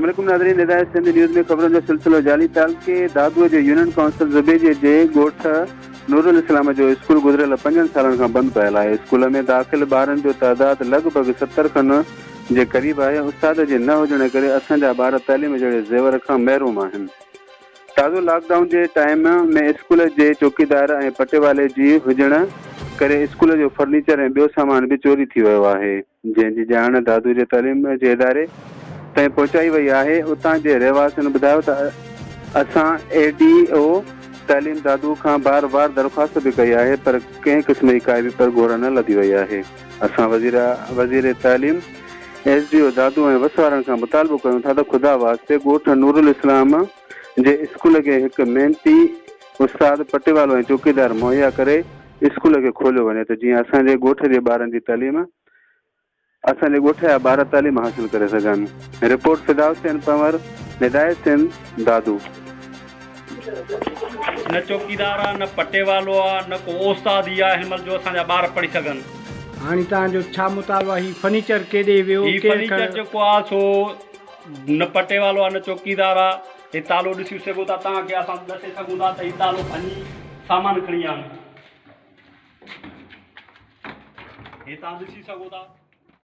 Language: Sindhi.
السلام عليڪم ناظرين هدايت سنڌ نيوز ۾ خبرن جو سلسلو جاري تعلقي دادوء جي يونين ڪائونسل زبيجي جي ڳوٺ نورالاسلام جو اسڪول گذريل پنجن سالن کان بند پيل آهي اسڪول ۾ داخل ٻارن جو تعداد لڳ ڀڳ 70 کن جي قريب آهي استاد جي نه هجڻ ڪري اسان جا ٻار تعليم جهڙي زيور کان محروم آهن تازو لاڪ ڊائون جي ٽائيم ۾ اسڪول جي چوڪيدار ۽ پٽيوالي جي هجڻ ڪري اسڪول جو فرنيچر ۽ ٻيو سامان به چوري ٿي ويو آهي. جنهن جي ڄاڻ دادو جي تعليم جي اداري تائين پهچائي وئي آهي، اتان جي رهواسين ٻڌايو ته اسان اي ڊي او تعليم دادو کان بار بار درخواست به ڪئي آهي پر ڪنهن قسم جي ڪائي به پرگهور نه لڌي وئي آهي، اسان وزير تعليم، ايس ڊي او دادو ۽ وس وارن کان مطالبو ڪيون ٿا ته خدا واسطي ڳوٺ نورالاسلام جي اسڪول کي هڪ محنتي استاد، پٽيوالو ۽ چوڪيدار مهيا ڪري اسڪول کي کوليو وڃي ته جيئن اسان جي ڳوٺ جي ٻارن جي تعليم اسان جي ڳوٺ جا ٻار تعليم حاصل ڪري سگهن. رپورٽ فدا حسين پنهور، نداء سنڌ، دادو. نه چوڪيدار آ نه پٽيوالو آ نه ڪو استاد ئي آ هن مهل جو اسان جا ٻار پڙهي سگهن. هاڻي توهان جو ڇا مطالبو آ هي فرنيچر ڪيڏي ويو هي ڪير فرنيچر کڻيو. جيڪو آ سو نه پٽيوالو آ نه چوڪيدار آ. هي تالو ڏسي سگهو ٿا توهان کي اسان ڏسي سگهون ٿا ته هي تالو ڀڃي سامان کڻي ويا آهن هي توهان ڏسي سگهو ٿا.